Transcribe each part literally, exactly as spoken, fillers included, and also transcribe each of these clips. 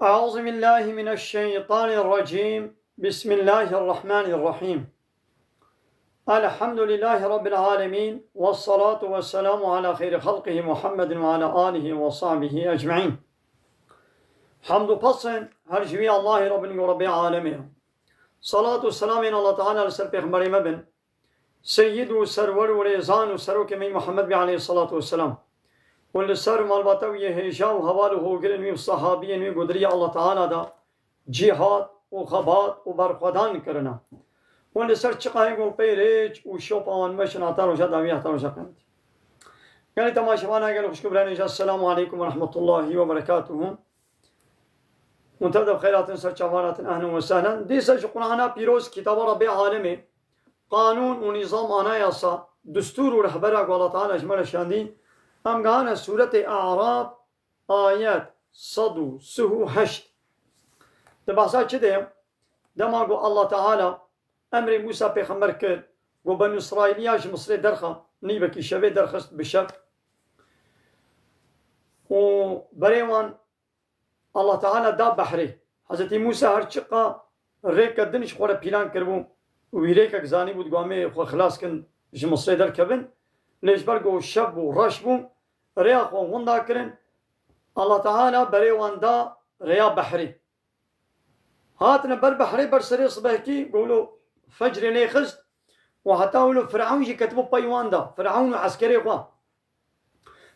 أعوذ بالله من الشيطان الرجيم. بسم الله الرحمن الرحيم. الحمد لله رب العالمين، والصلاة والسلام على خير خلقه محمد وعلى آله وصحبه أجمعين. Hamd û pesn her ji wî Allahê Rabbin û Rabbê alemê ye. Salat û selamên Allah Teala li ser pêxemberê me bin. Seyyid û serwer û rêzan û serokê me Muhammed bî aleyhissalatu vesselam. Û li ser malbata wî yê hêja û heval û hogirên wî û sahabiyên wî ku di rêya Allah Teala de cîhad û xebat û berxwedan kirine. Û li ser çiqayê ku pê rêç û şopa wan meşin heta roja dawî heta roja qiyameti. Gelî temaşevana, gelî xwişk û birayên hêja, Esselamu aleykum ve rahmetullahi ve berekatuhu. Hûn tev de bi xeyr hatin, ser çavan hatin, ehlen ve sehlen. Dîsa ji Qur'ana pîroz, kitaba Rabbê alemê, qanûn û nîzam, anayasa, destûr û rehbera ku Allah Teala ji me re şandî, em gihane sûretê A'raf, ayet sed û sih û heşt. Di behsa çi de ye? Dema ku Allah Teala emrê Mûsa pêxember kir, ku Benî Îsraîliya ji Misrê derxe, nîvekî şevê derxist bi şev. Û berê wan Allah Teala da behrê. Hezretî Mûsa her çiqa rêke din ji xwe re pîlan kiribû, wî rêkek zanîbû, digot em ê xwe xilas kin, ji Misrê derkevin. Lê ji ber ku şev bû, reş bû, rêya xwe winda kirin. Allah Teala berê wan da rêya behrê. Hatine ber behrê, ber serê sibehkî, ku wilo fecrê lê xist û heta wilo Firewn jî ketibû pey wan de. Firewn û eskerê xwe.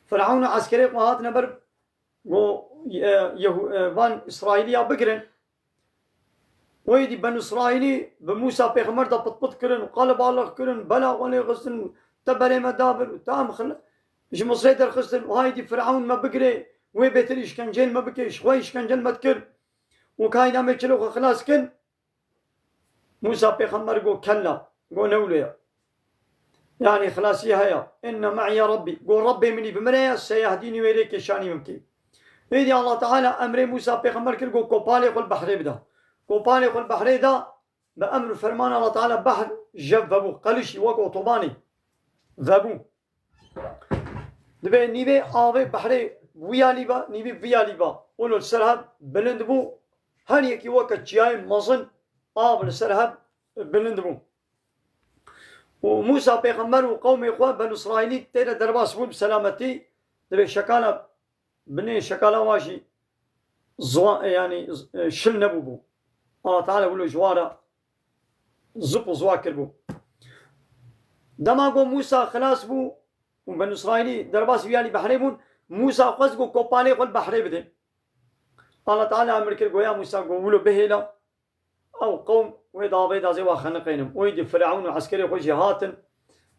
Firewn û eskerê xwe hatine ber, got, e, Yehu-, e, van Îsraîliya bigirin. Wê dî Benî Îsraîlî bi Mûsa pêxember de pitpit kirin û qalibalix kirin, bela xwe lê xistin, te berê me dabir û te em xil-, ji Misrê derxistin û hay dî Firewn me bigirê, wê bêtir îşkenceyên me bike, ji xwe îşkencên me dikir û kayda me çilo xwe xilas kin. Mûsa pêxember got, kella, got, ne wilo ye. Yanî xilasî heye. Inne me'iye Rabbî. Got, Rabbê min î bi min re ye, seyehdînî, wê rêkê şanî min bikê. Êdî Allah Teala emrê Mûsa pêxember kir, got, kopalê xwe li behrê bide. Kopalê xwe li behrê da, bi emr û ferman Allah Teala behr jev vebû. Qelişî wek otobanê vebû. Dibê nîvê avê behrê wî alî ba, nîvê vî alî ba. Wilo li ser hev bilind bû. Her yekî weke çiyayê mezin av li ser hev bilind bû. Û Mûsa pêxember û qewmê xwe Benî Îsraîlî tê de derbas bûn bi selametî. Dibê şekala binê şekala wa jî ziwa-, yanî, e, şil nebûbû. Allah Teala wilo ji wa re zip û ziwa kiribû. Dema ku Mûsa xilas bû û Benî Îsraîlî derbasî vî alî behrê bûn, Mûsa xwest ku kopalê xwe li behrê bide. Allah Teala emir kir, goya Mûsa, got, wilo bihêle, ew qewm wê davê da zê wa xeniqênim. Wê dî Firewn û eskerê xwe jî hatin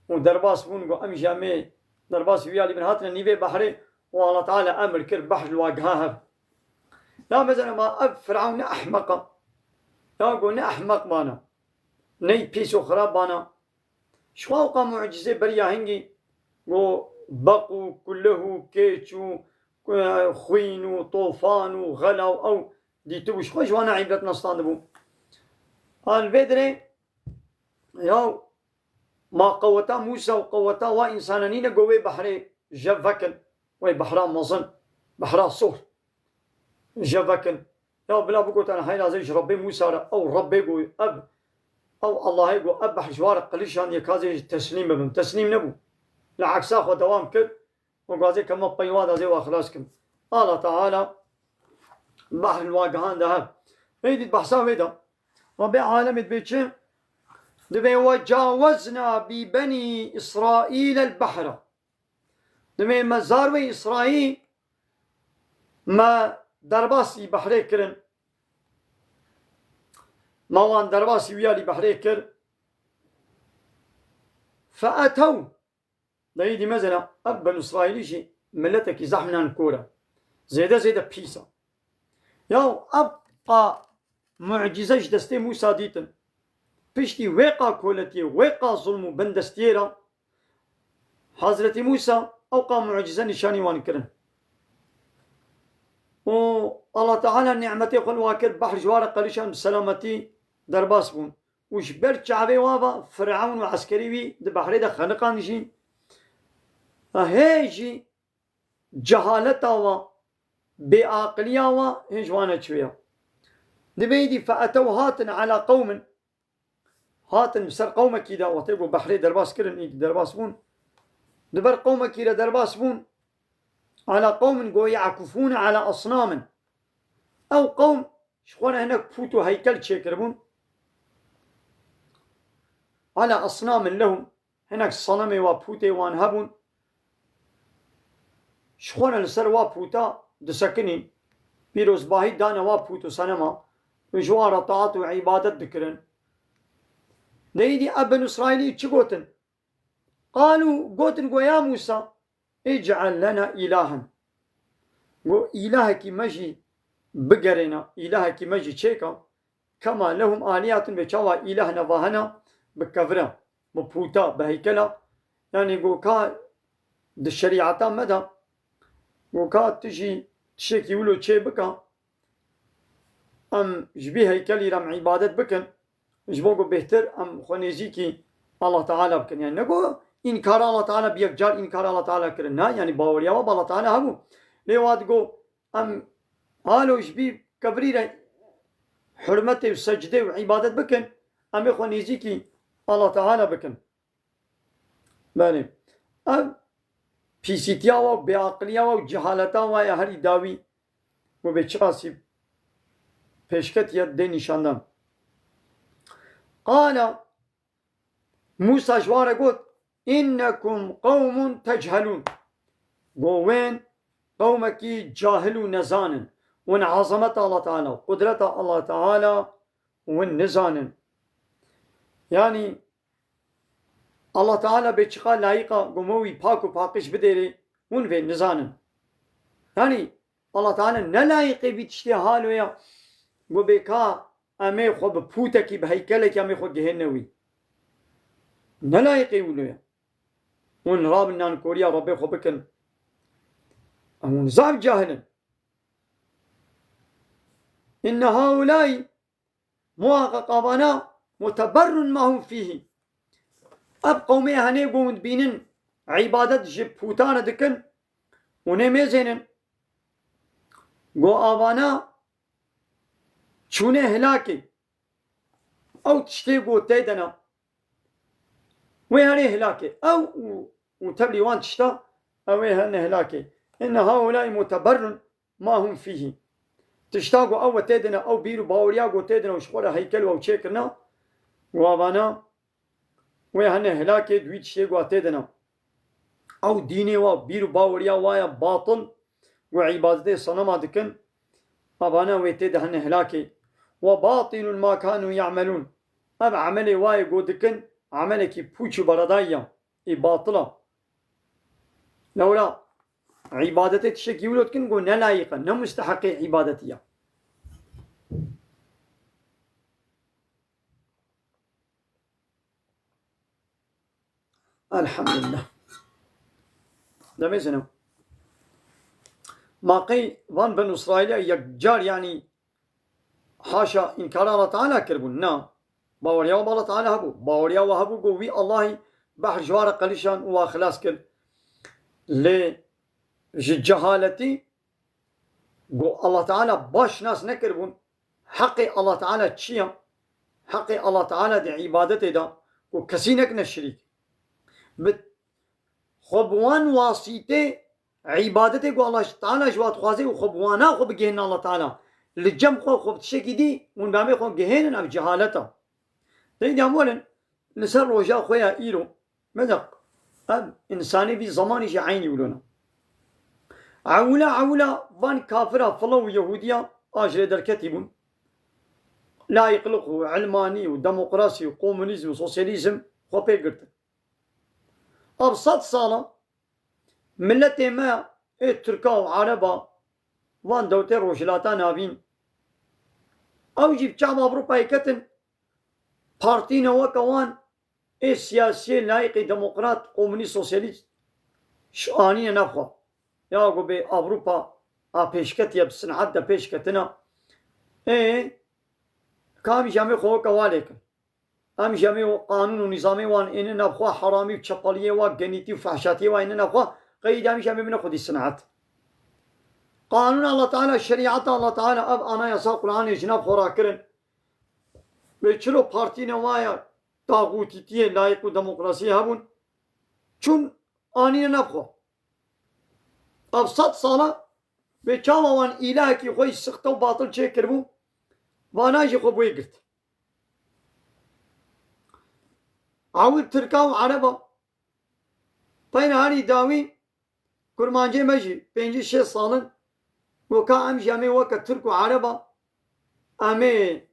û derbas bûn, got, em jî em ê derbasî vî alî bin, hatine nîvê behrê û Allah Teala emir kir, behr li wa giha hev. Ya mezene ma ev Firewn ne ehmeq e. Ya got, ne ehmeq bana. Ney pîs û xirab bana. Ji xwe ewqa mucîzê beriya hingî, got, beq û kulih û kêç û, e, xwîn û tofan û xela û ew dîtibû, ji xwe ji wan re îbret nestandibû. Ha li vê dirê, ya ma qeweta Mûsa û qeweta wa însana nîne, got, wê behrê jev vekin, wê behra mezin, behra sor jev vekin. Ya bila bigotane heyna zey ji Rebbê Mûsa re, ew Rebbê got, ev, ew Allahê got, ev behr ji wa re qilişandiye, ka zê ji teslîm bibim. Teslîm nebû. Li eksa xwe dewam kir û gazê kema peywa da zê wa xilas kim. Allah Teala behr li wa gihande hev. Êdî behsa wê de. Rebbê alemê dibê çi? Dibê, "Ve cawezna bi benî Îsraîl el behra." Dibê me zarwê Îsraîl, me derbasî behrê kirin. Me wan derbasî wî alî behrê kir. Fe etew. Dayî dî mezena, ev Benî Îsraîlî jî miletekî zehf nankor e. Zêde zêde pîs e. Ya ev qa mucîze ji destê Mûsa dîtin. Piştî wê qa koletiyê, wê qa zulm û bindestiyê re Hezretî Mûsa ew qa mucîze nîşanî wan kirin. Û Allah Teala nîmetê xwe li wa kir, behr ji wa re qelîşan bi selametî derbas bûn. Û ji ber çavê wa ve Firewn û eskerê wî di behrê de xeniqan jî. Hê jî cehaleta wa, bêaqiliya wa hê ji wan e çi ya. Dibê îdî fe etew hatin ala qewmin. Hatin bi ser qewmekî de, wextê ku behrê derbas kirin, î derbas bûn. Di ber qewmekî de derbas bûn. Ala qewmin go yekufûne ala esnamin. Ew qewm ji xwe re hinek pût û heykel çêkiribûn. Ala esnamin lehum. Hinek senemê wa pûtê wan hebûn. Ji xwe re li ser wa pûta disekinîn. Pîrozbahî dane wa pût û senema û ji wan re taat û îbadet dikirin. De îdî ev Benu Îsraîlî çi gotin? Qalû, gotin go ya Mûsa, ic'el lena îlahen. Go îlahekî me jî bigerêne, îlahekî me jî çêke. Kema lehum alihetun, vê çawa îlehna va hene bi kevira, bi pûta, bi heykela. Yanî go ka di şerîeta me de, go ka tu jî tiştekî wilo çê bika, em ji bî heykelî re em îbadet bikin, ji bo ku bêhtir em xwe nêzîkî Allah Teala bikin. Yanî ne ku înkara Allah Teala bi yek car înkara Allah Teala kirin. Na, yanî baweriya we bi Allah Teala hebû. Lê wa digo, em halo ji bî kevirî re hurmetê û secdê û îbadet bikin, em ê xwe nêzîkî Allah Teala bikin. Belê. Ev pîsîtiya wa û bêaqiliya wa û cehaleta wa ya herî dawî û bê çiqasî pêşketiye dê nîşandan. Qala, Mûsa ji wan re got, "Înnekum qewmun techelûn." Go wên qewmekî cahil û nezan in. Win ezemeta Allah Teala, qudreta Allah Teala win nizanin. Yanî Allah Teala bê çiqa layiqa go me wî pak û paqij bidêrê, win vê nizanin. Yanî Allah Teala ne layiqê vî tiştê halo ya, go bê ka em ê xwe bi pûtekî, bi heykelekî em ê xwe gihêne wî. Ne layiqê wilo ya. Hûn rabin nankoriya Rabbê xwe bikin. Em hûn zaf cahil in. Inne haulay, muhaqqaq avana, muteberrun ma hum fîhî. Ev qewmê henê ku hûn dibînin îbadet ji pûtane dikin, hûn ê mêzênin. Go avana çûne hilakê. Ew tiştê ku tê de ne. Wê herê hilakê. Ew û, û tevlî wan tişta, ew ê hene hilakê. Inne haulay muteberrun ma hum fîhî. Tişta ku ew tê de ne, ew bîr û baweriya ku tê de ne, û ji xwe re heykel û ew çêkirina, û avana, wê hene hilakê di wî tiştê ku tê de ne. Ew dînê wa, bîr û baweriya wa ya batil, ku îbadetê senema dikin, avana wê tê de hene hilakê. Ve batilun ma kanu ya'melun. Ev emelê wa yê ku dikin, emelekî pûç û beredayî ya, ê batil a. Lewra îbadetê tiştekî wilo dikin ku ne layiq e, ne musteheqê îbadetî ya. Elhamdülillah. Demê zinim. Ma qey van Benu Îsraîlê yekcar, yanî, haşa, înkara Allah Teala kiribûn? Na. Baweriya wan bi Allah Teala hebû. Baweriya wan hebû ku wî Allahî behr ji wan re qelişan û wan xilas kir. Lê ji cehaletî ku Allah Teala baş nas nekiribûn, heqê Allah Teala çi ya? Heqê Allah Teala di îbadetê de ku kesî nekine şirîk. Bi xwe bi wan wasîtê îbadetê ku Allah Teala ji wan dixwaze û xwe bi wana xwe bigihînin Allah Teala. Li cem xwe, xwe bi tiştekî dî hûn bi emê xwe gihênin, ev cehalet e. Dengê em werin, li ser roja xwe ya îro, medeq, ev însanê vî zemanî jî eynî wilo ne. Ewila, ewila van kafira filo û Yehûdiya a ji lê derketî bûn. Layiqliq û ilmanî û demokrasî û komunîzm û sosyalîzm xwe pê girtin. Ev sed sala miletê me ê Tirka û Ereba van dewtê Rojhilata Navîn, ew jî bi çav Ewropayê ketin, partî ne weke wan ê siyasiyê, layîqî, demokrat, komunîst, sosyalîst ji anîne nav xwe. Ya ku bê Ewropa a pêşketiye bi sin'et de pêş ketine. Ê, ka em jî em ê xwe weke wa lê kin. Em jî em ê qanûn û nîzamê wan êne nav xwe, heramî û çepeliyê wa, genîtî û fehşatiyê wa êne nav xwe, qey îdî em jî em ê bine xwedî sin'et. Qanûna Allah Teala, şerîeta Allah Teala, ev anayasa Qur'anê ji nav xwe rakirin. Wê çilo partî ne waya taxûtîtiyê, layîq û demokrasiyê hebûn. Çûn anîne nav xwe. Ev sed sala wê çawa wan îlahekî xwe yî sixte û batil çêkiribû, vana jî xwe bi wê girt. Ewil Tirka û Ereba peyna herî dawî Kurmancê me jî pêncî şêst sal in, got ka em jî em ê weke Tirk û Ereba, em ê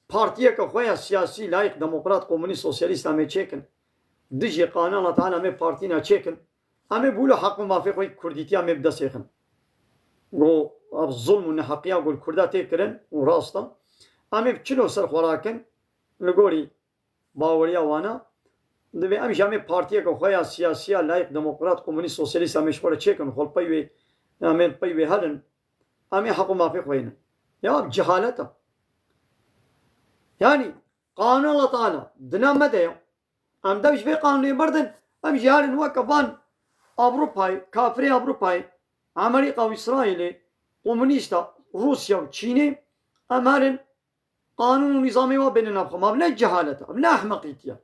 partiyeke xwe ya siyasî, layîq, demokrat, komunîst, sosyalîst em ê çêkin. Dijî qanûna Allah Teala em ê partîna çêkin. Em ê bi wilo heq û mafê xwe yê kurdîtiya em ê bi dest êxin. Got, ev zulm û neheqiya ku li Kurda tê kirin û rast e. Em ê bi çilo ser xwe rakin, li gorî baweriya wana, divê em jî em ê partiyeke xwe ya siyasî ya layîq, demokrat, komunîst, sosyalîst em ê ji xwe re çêkin, xwe li pey wê, em ê li pey wê herin, em ê heq û mafê xwe yînin. Ya cehalet e. Yanî, qanûn Allah Teala dina me de ye. Em dev ji vê qanûnê berdin, em jî herin weke van Ewropayê, kafirê Ewropayê, Amerîka û Îsraîlê, komunîsta, Rûsya û Çînê, em herin qanûn û nîzamê wa bêne nav xwe. Ma ne cehalet e, ne ehmeqîtî ye.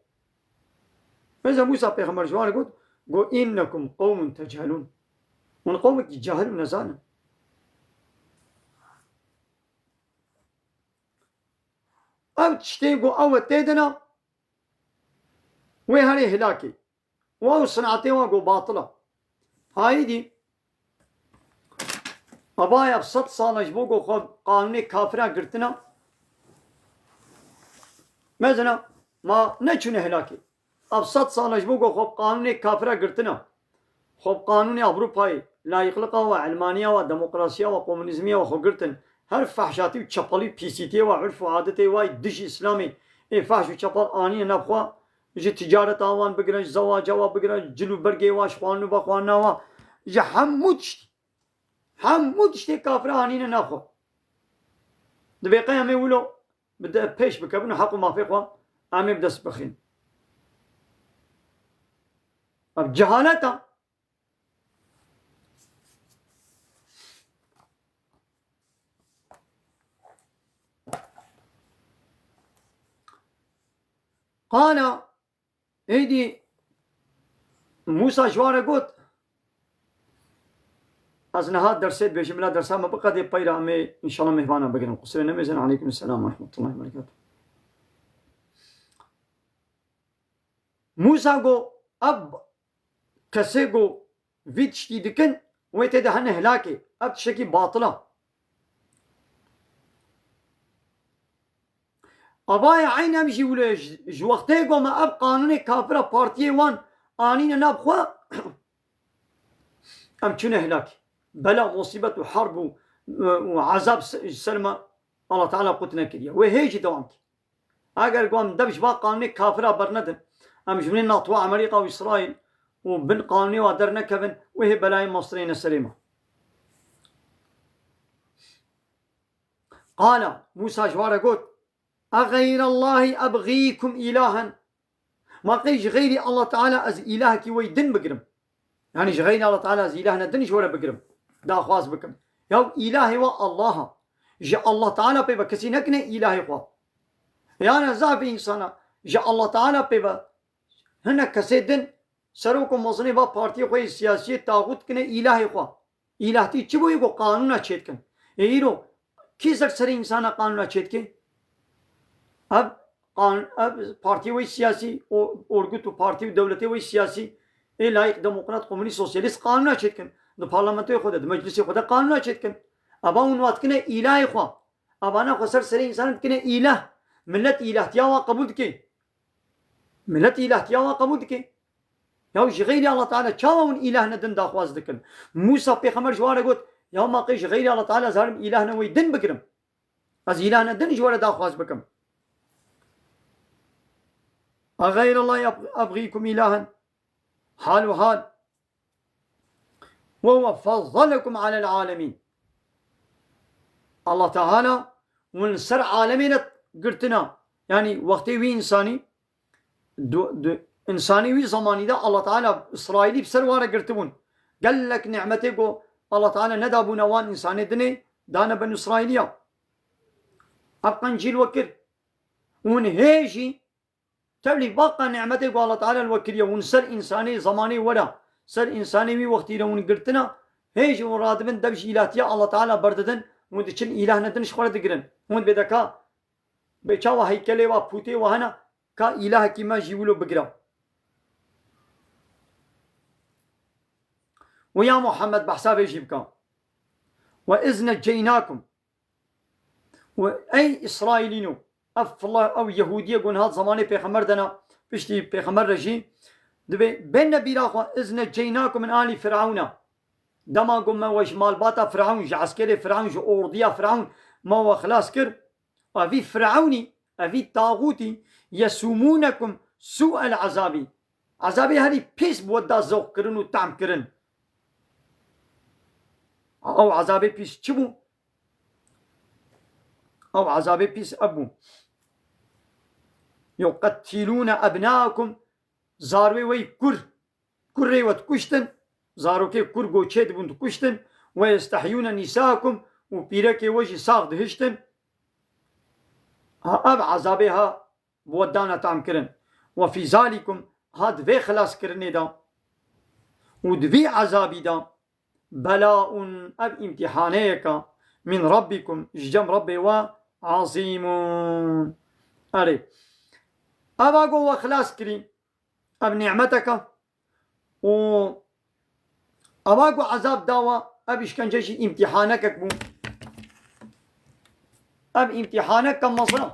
Mesela Mûsa pêxember ji wan re got, got, "Înnekum qewmun tecelûn." Hûn qewmekî cahil û nezan in. Ev tiştê ku ew e tê de ne, wê herê hilakê. Û ew sinetê wa ku batil e. Hayîdî, ava ev sed sal e ji bo ku xwe qanûnê kafira girtina. Mezina, ma neçûne hilakê. Ev sed sal e ji bo ku xwe bi qanûnê kafira girtina. Xwe bi qanûnê Ewropayê, layîqlika wa, elmaniya wa, demokrasiya wa, komunîzmiya wa xwe girtin. Her fehşatî û çepelî û pîsîtiyê wa, urf û adetê wa yê dijî Îslamê, ê fehş û çepel anîne nav xwe, ji ticareta wan bigire, ji zewaca wa bigire, ji cil û bergê wa, ji xwarin û vexwarina wa, ji hemû tiştî, hemû tiştê kafira anîne nav xwe. Divê qey em ê wilo bi de pêş bikevin û heq û mafê xwe em ê bi dest bixin. Ev cehalet e. Qala, êdî Mûsa ji wan re got, ez niha dersê dibêjim, bila dersa me biqedê, peyra em ê înşallah mêvana bigirin. Qusirê nemêzin. Aleykum selam ve rahmetullahi ve berekatuh. Mûsa got, ev kesê ku vî tiştî dikin, wê tê de hene hilakê. Ev tiştekî batil e. Avayê eyn em jî wilo ye, ji, ji wextê ku me ev qanûnê kafira partiyê wan anîne nav xwe, em çûne hilakê. Bela, musîbet û herb û, û ezab se-, ji ser me Allah Teala qut nekiriye. Wê hê jî dewam kir. Eger ku em dev ji van qanûnê kafira bernedin, em ji binê NATO, Amerîka û Îsraîl û bin qanûnê wa dernekevin, wê hê belayê mastirê ne serê me. Qala, Mûsa ji wan re got, "Exeyrallahî ebxîkum îlahen." Ma qey ji xeyrî Allah Teala ez îlahekî wey din bigirim? Yanî ji xeyrî Allah Teala ez îlahne din ji we re bigirim, daxwaz bikim? Ya îlahê we Allah e. Ji Allah Teala pê ve kesî nekine îlahê xwe. Yana zafê însana ji Allah Teala pê ve hinek kesê din, serok û mezinê va partiyê xwe yê siyasiyê taxût dikine îlahê xwe. Îlahtî çi bûyî ku qanûna çêdikin? Ê îro kî ser serê însana qanûna çêdike? Ev qan-, ev partiyê wê siyasî, o, orgut û partî û dewletê wê siyasî, ê layîq, demokrat, komunîst, sosyalîst qanûna çêdikin. Di parlamentoyê xwe de, di meclisê xwe de qanûna çêdikin. Eva hûn wa dikine îlahê xwe. Evana xwe ser serê însanan dikine îlah. Millet îlahtiya wa qebûl dike. Millet îlahtiya wa qebûl dike. Ya ji xeyrî Allah Teala çawa hûn îlah ne din daxwaz dikin? Mûsa pêxember ji wan re got, ya ma qey ji xeyrî Allah Teala ez herim îlah ne wey din bigirim? Ez îlah ne din ji we re daxwaz bikim? A xeyrallah yab-, abxîkum îlahen. Hal û hal. Ve huve fazzalekum alel alemîn. Allah Teala hûn li ser alemê re girtina. Yanî wextê wî însanî, du-, du-, însanî wî zamanî de Allah Teala Îsraîlî bi ser wan re girtibûn. Gelek nîmetê ku Allah Teala nedabûne wan însanê dinê, dane Benû Îsraîliya. Ev qencî li we kir. Hûn hê jî tevlî baqa nîmetê ku Allah Teala li we kiriye, hûn ser însanê zemanê we re, ser însanê wî wextî re hûn girtina, hê jî hûn radibin dev ji îlahtiya Allah Teala berdidin, hûn diçin îlahne din ji xwe re digirin. Hûn dibê deka, bê çawa heykelê wa, pûtê wa hene, ka îlahekî me jî wilo bigira. Û ya Muhammed behsa vê jî bika. Ve iz neceynakum. Û ey Îsraîlîno, ev fila, ew Yehûdiyê ku niha di zemanê pêxember de ne, piştî pêxember re jî, dibê bêne bîra xwe, iz neceynakum min alî Firawna. Dema ku me we ji malbata Firawun, ji eskerê Firawun, ji ordiya Firawun me we xilas kir, evî Firawnî, evî taxûtî, yesûmûnekum sû'el ezabî. Ezabê herî pîs bi we da zewq kirin û tehm kirin. Ew ezabê pîs çi bû? Ew ezabê pîs ev bû. Yuqettilûne ebnâkum, zarwê we yî kur, kurê we dikuştin, zarokê kur goçê dibûn dikuştin, we yestehyûne nîsâkum, û pîrekê we jî sax dihiştin. Ha, ev ezabê ha bi we dane tam kirin. Ve fî zalîkum, ha di vê xilaskirinê de û di vî ezabî de, belaun, ev îmtîhaneyeke, min rabbikum, ji cem Rebbê we, azîmun. Erê, eva ku we xilas kirî, ev nîmeteke û eva ku ezab dawa, ev îşkence jî îmtîhanekek bû. Ev îmtîhaneke mezin e.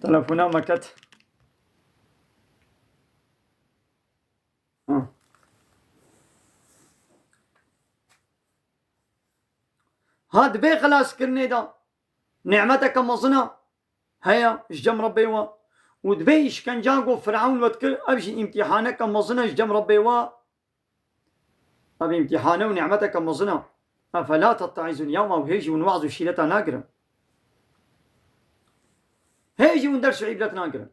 Telefona me ket. Ha. Ha, di vê xilaskirinê de nîmeteke mezin e heye ji cem Rebbê we. Û di vê îşkencan ku Firavun we dikir, ev jî îmtîhaneke mezin e ji cem Rebbê we. Ev îmtîhane û nîmeteke mezin e. Efela tetteîzûn, ya ma hê jî hûn waz û şîreta nagirin? Hê jî hûn ders û îbret nagirin?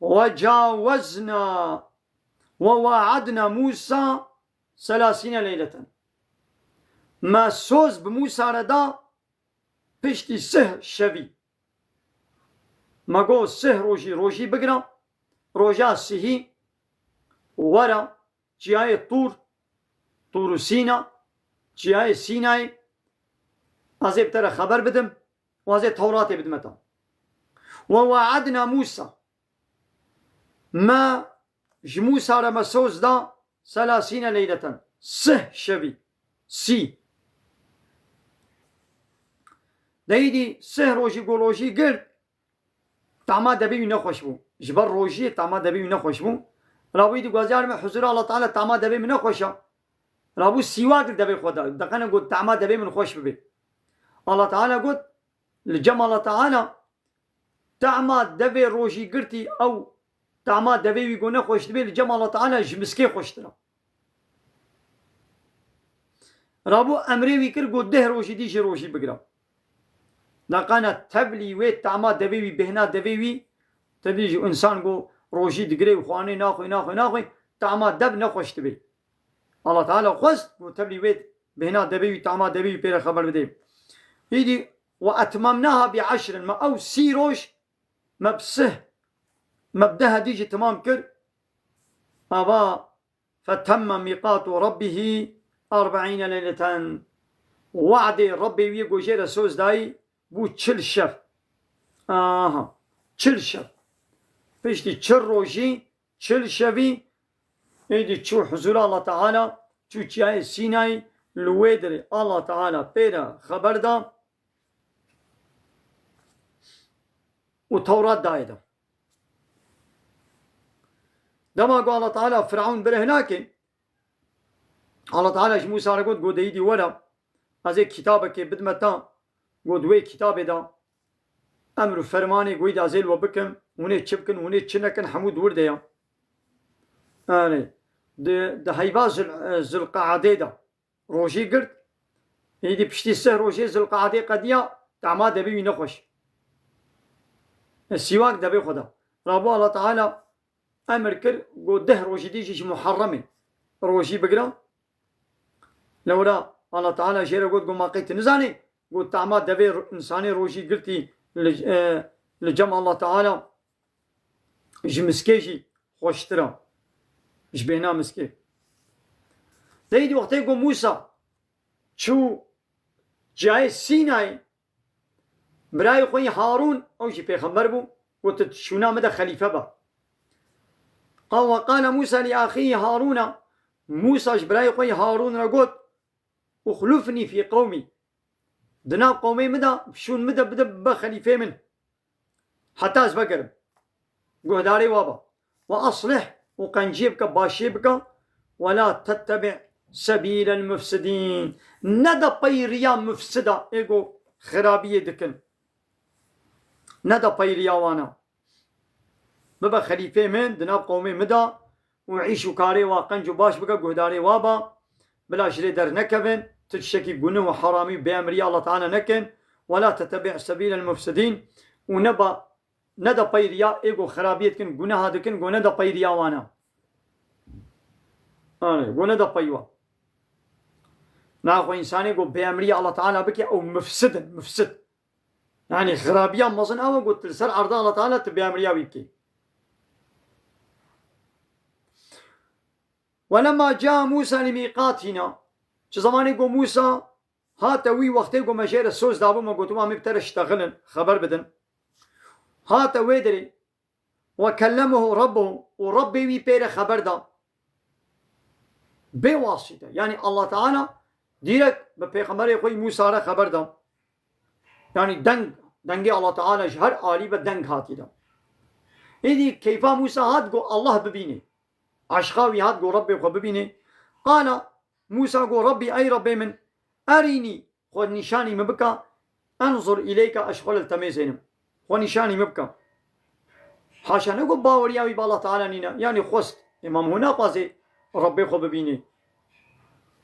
Ve cawezna ve waadna Musa selasîne leyleten. Me soz bi Musa re da piştî sih şevî. Me got sih rojî, rojî bigira, roja sihî were çiyayê Tûr, Tûr û Sîna, çiyayê Sînayê, ez ê bi te re xeber bidim û ez ê Tewratê bidime te. Ve waadna Musa. Me ji Musa re me soz da selasîne leyleten. Sih şevî. Sî. Deyîdî sih rojî ku rojî girt, tama devê wî nexweş bû. Ji ber rojiyê tama devê wî nexweş bû. Rabû îdî gwaziya me huzûra Allah Teala, tama devê min nexweş e. Rabû sîwak li devê xwe da. Deqene got tama devê min xweş bibe. Allah Teala got, li cem Allah Teala, tama devê rojî girtî, ew tama devê wî ku nexweş dibe, li cem Allah Teala ji miskê xweştir e. Rabû emrê wî kir, got deh rojî dî jî rojî bigire. Deqene tevlî wê tama devê wî, bêhna devê wî, tevlî jî însan ku rojî digire û xwanê naxwe, naxwe, naxwe, tama dev nexweş dibe. Allah Teala xwest ku tevlî wê bêhna devê wî, tama devê wî pê re xeber bide. Îdî ve etmemnaha bi eşrin, me ew sî roj me bi sih, me bi deh dî jî temam kir. Ava fetemme mîqatu rabbihî erbeîne leyleten. We'dê Rebbê wî ku jê re soz dayî bû çil şev. Aha, çil şev. Piştî çil rojî, çil şevî, êdî çû huzûra Allah Teala, çû çiyayê Sînayê, li wê derê Allah Teala pê re xeber da û Tewrat dayê de. Dema ku Allah Teala Firavun bireh nake, Allah Teala ji Musa re got, got, "Deyîdî were, ez ê kitabekê bidime te." Got, "Wê kitabê de emr û fermanê goyî de ez ê li we bikim, hûn ê çi bikin, hûn ê çi nekin, hemû di wir de ye." Yani, di, di heyva Zul-, Zulqeadê de rojî girt. Êdî piştî sih rojê Zilqeadê qediya, tama devê wî nexweş. Sîwak devê xwe de. Rabû Allah Teala emir kir, got deh rojî dî jî ji Muharremê rojî bigire. Lewra Allah Teala jê re got, got ma qey tu nizanî? Got tama devê ro-, însanê rojî girtî li, e, li cem Allah Teala ji miskê jî xweştir e. Ji bêhna miskê. Dey di wextê ku Mûsa çû ciyayê Sînayê, birayê xwe yî Harûn, ew jî pêxember bû, got tu şûna min de xelîfe be. Qa-, we qale Mûsa li axîhî Harûna, Mûsa ji birayê xwe yî Harûn re got, "Uxlufnî fî qewmî." Di nav qewmê min de, şûn min de bide bibe xelîfê min. Heta ez vegerim. Guhdarê wa be. "Ve aslih", û qenciyê bike, başiyê bike. "Ve la tettebi' sebîlel mufsidîn." Nede pey riya mufsida, ê ku xirabiyê dikin. Nede pey riya wana. Bibe xelîfê min di nav qewmê min de û îş û karê wa qenc û baş bike, guhdarê wa be. Bila ji lê dernekevin, tu tiştekî guneh û heramî û bêemrî Allah Teala nekin. "Ve la tettebi' sebîlel mufsidîn." Û neba, nede pey riya ê ku xirabiyê dikin, guneha dikin, ku nede pey riya wana. Anê, ku nede pey wa. Naxwe însanê ku bêemrî Allah Teala bike, ew mufsid in, mufsid. Yani xirabiya mezin ew e ku tu li ser erda Allah Teala tu bêemriya wî bikî. "Welemma caa Mûsa limîqatîna." Çi zemanê ku Mûsa hate wî, wextê ku me jê re soz dabû, me gotû, "Em ê bi te re ştexilin, xeber bidin." Hate wê derê, "Ve kellemehu Rabbuhu", û Rabbê wî pê re xeber da. Bê wasîte. Yani Allah Teala dîrek bi pêxemberê xwe yî Mûsa re xeber da. Yani deng, dengê Allah Teala ji her alî ve deng hatî da. Êdî keyfa Mûsa hat ku Allah bibînê. Eşqa wî hat ku Rabbê xwe bibînê. Qala Mûsa got, "Rabbî, ey Rabbê min, erînî, xwe nîşanî min bika, enzur îleyka, ez xwe li temêzênim. Xwe nîşanî min bika." Haşa ne got baweriya wî bi Allah Teala nîne, yanî xwest. Ê, ma hûn naxwazê Rabbê xwe bibînê.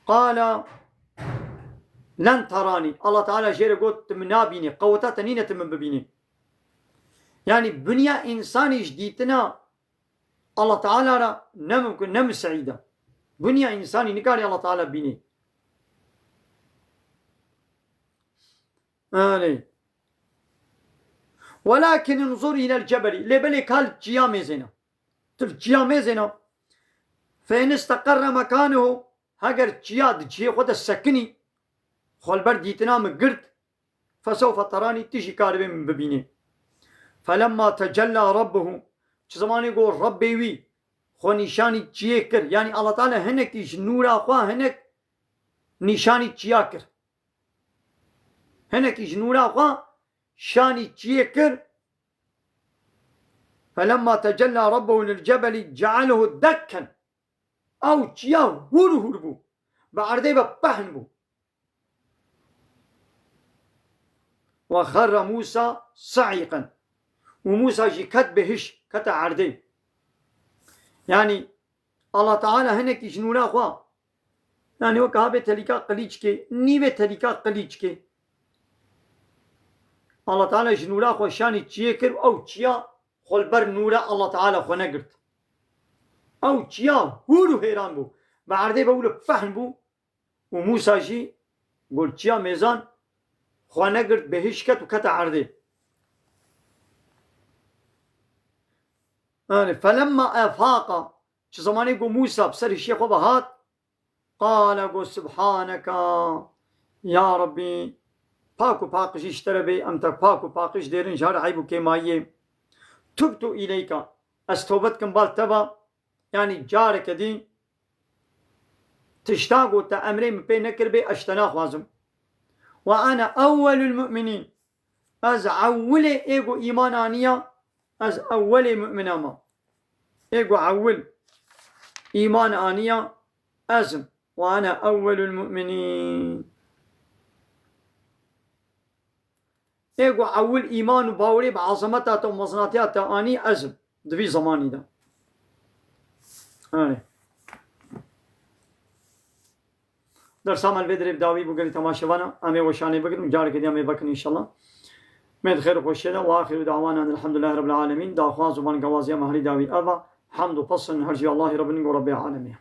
Qala len teranî. Allah Teala jê re got, "Tu min nabînî, qeweta te nîne tu min bibînî." Yanî binya însanî ji dîtina Allah Teala re ne mumkin, ne miseîd e. Binya însanî nikarî Allah Teala bînî. Anê. Welakin inzur ilel cebelî. Lê belê ka li çiya mêzêne. Tu li çiya mêzêne. Fe in isteqerre mekanehu. Heger çiya di cihê xwe de sekinî, xwe li ber dîtina min girt, fesewfe teranî, tu jî karibê min bibînî. Felemma tecella Rabbuhu, çi zemanê ku Rabbê wî xwe nîşanî çiyê kir, yanî Allah Teala hinekî ji nûra xwe hinek nîşanî çiya kir. Hinekî ji nûra xwe şanî çiyê kir. Felemma tecella Rabbuhu lil cebelî cealehu dekken. Ew çiya hûr hûr bû. Bi erdê ve pehn bû. Ve xerre Mûsa saîqen. Û Mûsa jî ket bi hiş, kete erdê. Yanî Allah Teala hinekî ji nûra xwe, yanî weke habê telîka qilîçkê, nîvê telîka qilîçkê. Allah Teala ji nûra xwe şanî çiyê kir û ew çiya xwe li ber nûra Allah Teala xwe negirt. Ew çiya hûr û hêran bû. Bi erdê ve wilo fehn bû û Mûsa jî gol çiya mêzan xwe negirt, bêhiş ket û kete erdê. Yani, felemma efaqa, çi zemanê ku Mûsa bi ser hişê xwe ve hat, qale, got, "Subhaneka, ya Rabbî, pak û paqijî ji te re bê, em te pak û paqij dêrin ji her eyb û kêmayiyê. Tubtu îleyka, ez tobe dikim bal te ve." Yanî careke dî tişta ku te emrê min pê nekiribê, ez ji te naxwazim. "Ve ene ewwelul mu'minîn." Ez ewilê ê ku îman aniya, ez ewilê mu'mina me. Ê ku ewil îman aniya, ez im. "Ve ene ewwelul mu'minîn." Ê ku ewil îman û bawerê bi azameta te û mezinatiya te anî, ez im. Di vî zemanî de. Erê. Dersa me li vê derê bi dawî bû, gelî temaşevana. Em ê weşanê bikin û careke dî em ê vekin înşallah. Mê di xêr û xweşiyê de, wa axiru dawana elhamdulillahî rabbil alemîn. Daxwaz û bangewaziya me herî dawî ev e. Hemd û pesn her jî Allahî Rabbin û Rabbê alemî.